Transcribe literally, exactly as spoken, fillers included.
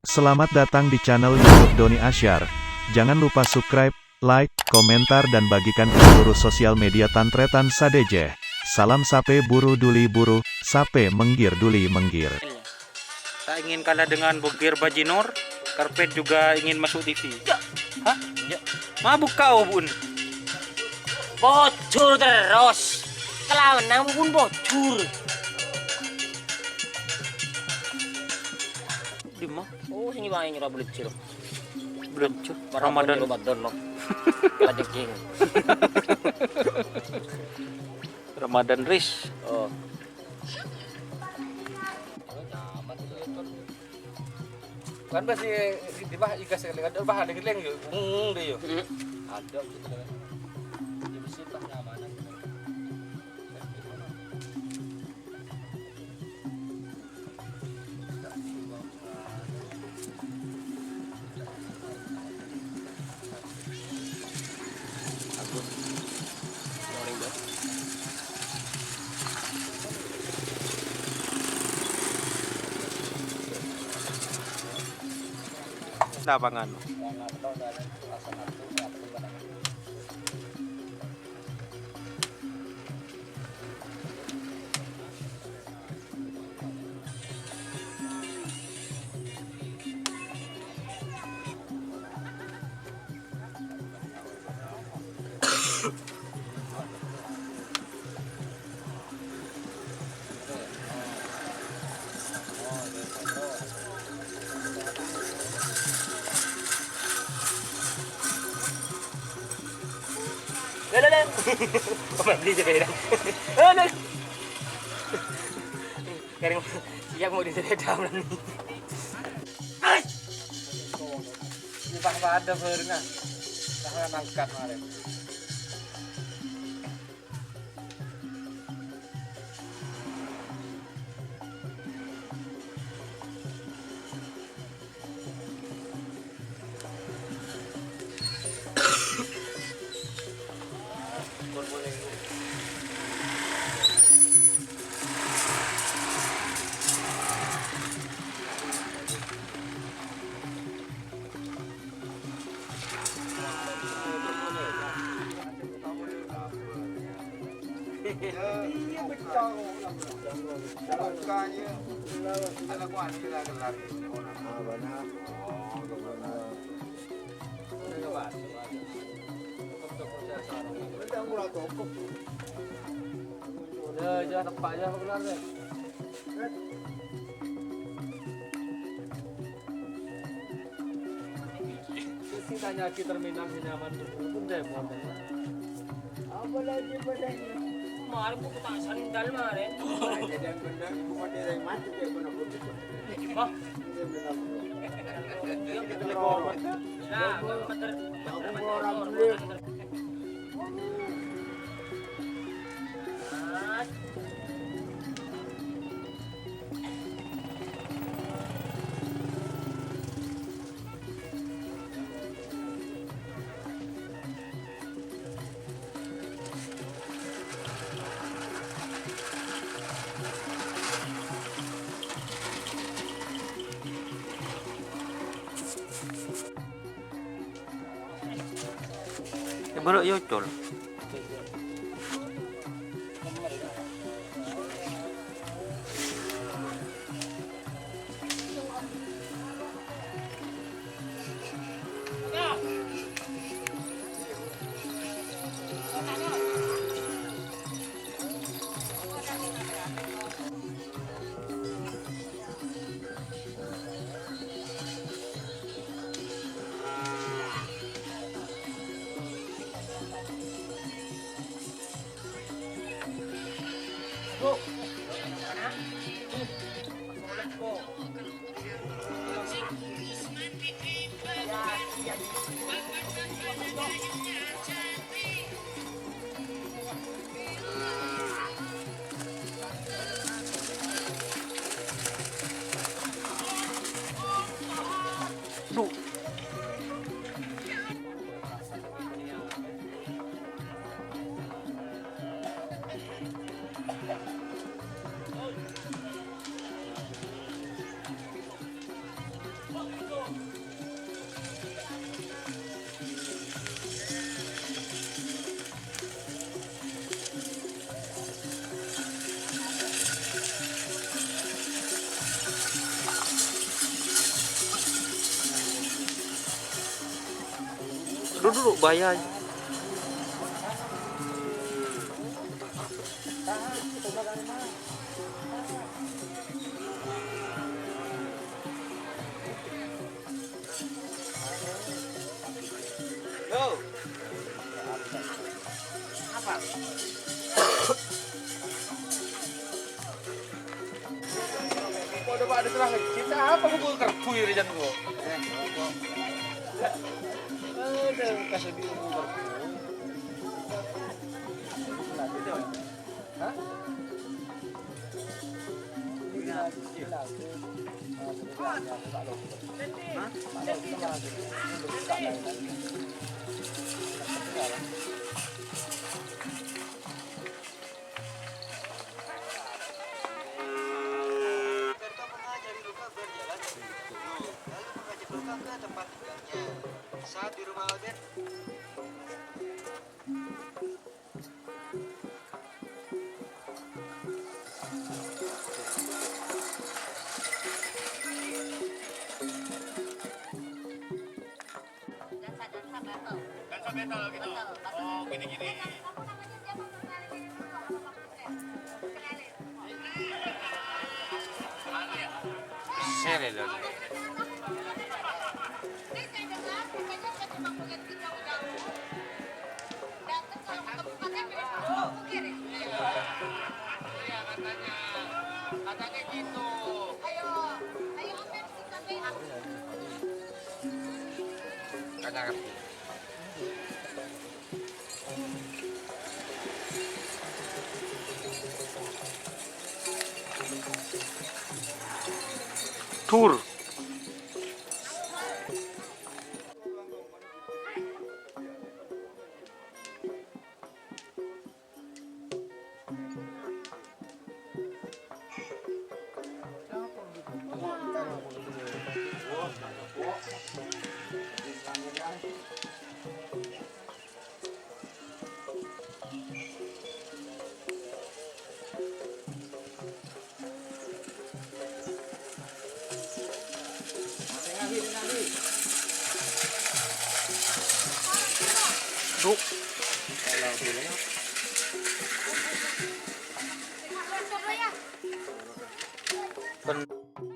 Selamat datang di channel YouTube Doni Asyar. Jangan lupa subscribe, like, komentar, dan bagikan ke seluruh sosial media Tan-Trètan sadhâjâ. Salam sapè buru duli buru, sapè menggir duli menggir. Tak ingin kalah dengan Bogir Bajinur, Karpet juga ingin masuk T V. Ya. Hah? Ya. Mabuk kau, Bun? Bocor terus. Kelawan nang pun bocor. Di ma? Oh, sini wae nyerah belecir. Belecir. Ramadan. Ramadan, no. Kala jengking. Ramadan Ris. Oh. Kan pasti di bawah ikas sekali, ada bahan lagi leng, yuk. Hmm, deh, yuk. Hmm. Ada gitu kan. Di mesin pas nyamanan. Lapangan. Lho, lho, lho. Kok beli sepeda? Lho, lho. Kering siap mau di sepeda, Bang. Ai. Ini pas pada barunya. Tangan angkat kemarin. Ya, ya, tepak ya, benar deh. Sing tanya di terminal sing nyaman pun demo. Apa lagi bedanya? Kemarin buku tak sandal kemarin. Jadi yang benar, bukan dia yang mati, dia benar. Hah? Dia benar. Dia benar. Nah, bener. Aku mau orang beli. Coba lo yocol. Duduk, duduk, bahaya. Yo. Apa? Padâ, Pak, ada terang. Kita apa kumpul kerbu ya, Jan, kok? Ada kasih di kumpul kerbu. Hah? Serta mengajari luka berjalan ke tempat tidur, lalu mengajak luka ke tempat tinggalnya. Saat di rumah Albert, Dansa-dansa battle. Dansa battle gitu. Battle, battle. Oh, gini-gini. Sere dulu. Ini saya dengar, katanya saya cuma melihat jauh-jauh. Datang ke kabupaten, jadi dulu, oke deh. Iya, katanya. Katanya gitu. Ayo, ayo, apa yang bisa saya? Kacang api. Dur. Duh.